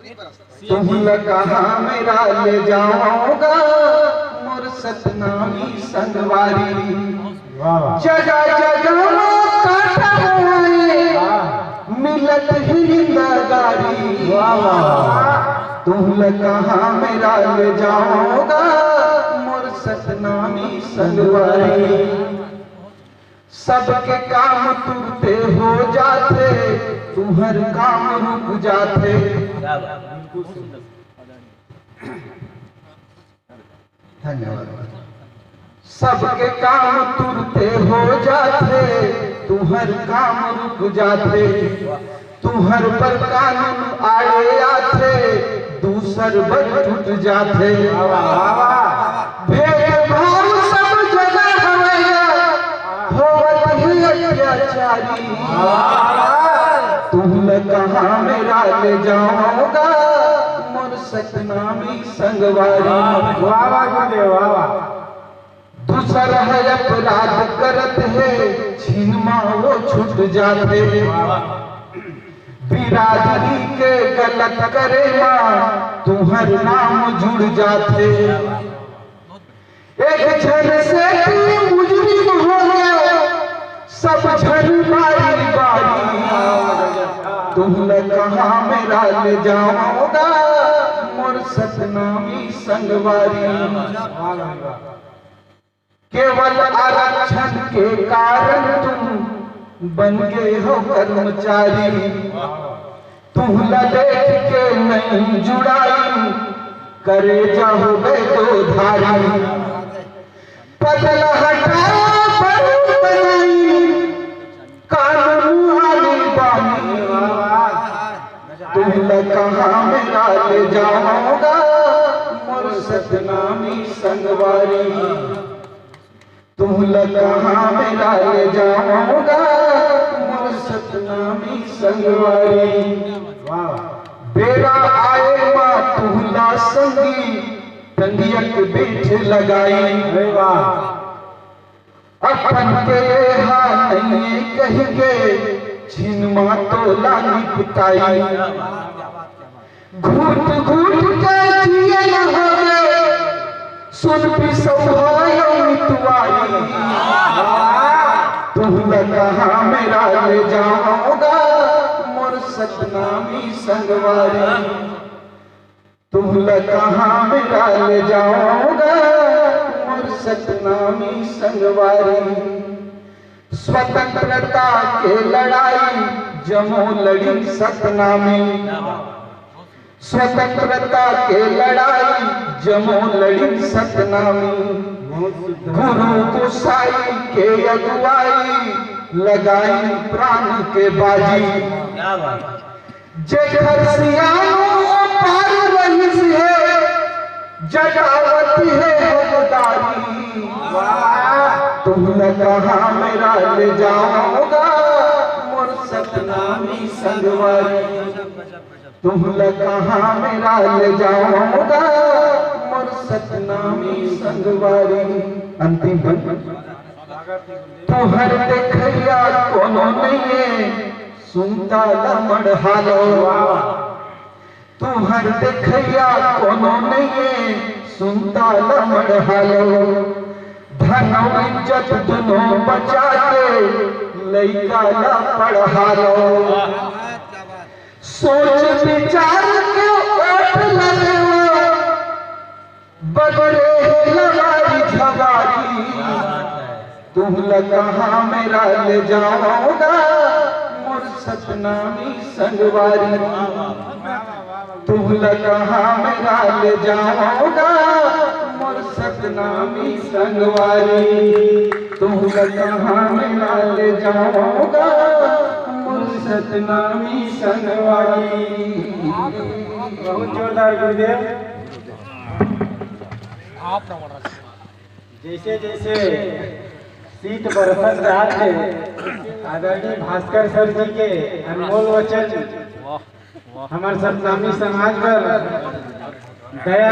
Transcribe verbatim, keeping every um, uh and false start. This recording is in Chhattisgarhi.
तुमला कहाँ मेरा ले जावंव गा मोर सतनामी संगवारी। वाह, वाह। जगह जगह मा कांटा बोए, हाँ। मिलत ही निंदा गारी। वाह, वाह, वाह। तुमला कहाँ मेरा ले जावंव गा मोर सतनामी संगवारी। सबके काम तुरते हो जाथे, तुहर काम रुक जाथे। क्या बात, बिल्कुल सुंदर। धन्यवाद। सबके काम तुरते हो जाथे, तुहर काम रुक जाथे। तुहर बर कानून आड़े आथे, दूसर बर टूट जाथे। वाह, वाह, वाह। भेदभाव सब जगह हवय, होवत ही अत्याचारी। तुमला कहाँ मेरा ले जावंव गा मोर सतनामी संगवारी। वाह, वाह, गुरुदेव, वाह, वाह। दूसर ह अपराध करत हे, छिन मा वो छूट जाथे। बिरादरी के गलत करे मा तुहर नाम जुड़ जाथे। एक झन सेठ मुजरिम हो गे, सब झन बारी बारी। तुमला कहाँ मेरा ले जावंव गा मोर सतनामी संगवारी। केवल आरक्षण के कारण तुम बन गए हो कर्मचारी। तुमला देख के नहीं जुड़ाई, करेजा हो गए दो धारी। पद ला हटाओ, बरू बनाई, कानून आली बानी। तुमला कहाँ मेरा ले जावंव गा मोर सतनामी संगवारी। तुमला कहाँ मेरा ले जावंव गा मोर सतनामी संगवारी। वाह। बेरा आए मा तुमला संगी, टंगिया के बेठ लगाई। अरे वाह। अपन के एहा नइये कहि के, छिन मा तोला निपटाई। घूट घूट के जियन हवे, सुन बिसौहा अउ मितवारी। तुमला कहाँ मेरा ले जावंव गा मोर सतनामी संगवारी। तुमला कहाँ मेरा ले जावंव गा मोर सतनामी संगवारी। स्वतंत्रता के लड़ाई जमो लड़िन सतनामी। स्वतंत्रता के लड़ाई जमो लड़िन सतनामी। गुरु गोसाई के अगुवाई लगाई प्राण के बाजी। क्या बात। जेकर सियानो ओ पार रहिस हे, जगावत हे हकदारी। तुमला कहाँ मेरा ले जावंव गा मोर सतनामी संगवारी। तुमला कहाँ मेरा ले जावंव गा मोर सतनामी संगवारी। अंतिम बंद। तुहर देखइया कोनो नइये, सुनता ला मड़हालो। तुहर देखइया कोनो नइये, सुनता ला मड़हालो। धन अउ इज्जत दुनो बचा के लइका ला पढ़ालो। सोच विचार के ओट लगेवा, बगरे हे लवारी झवारी। तुमला कहाँ मेरा ले जावंव गा मोर सतनामी संगवारी। तुमला कहाँ मेरा ले जावंव गा मोर सतनामी संगवारी। तुमला कहाँ मेरा ले जावंव गा मोर सतनामी संगवारी। बहुत जोरदार गुरुदेव। जैसे जैसे शीत बरसत जात हे, आदरणीय भास्कर सर जी के अनमोल वचन हमर सतनामी समाज बर दया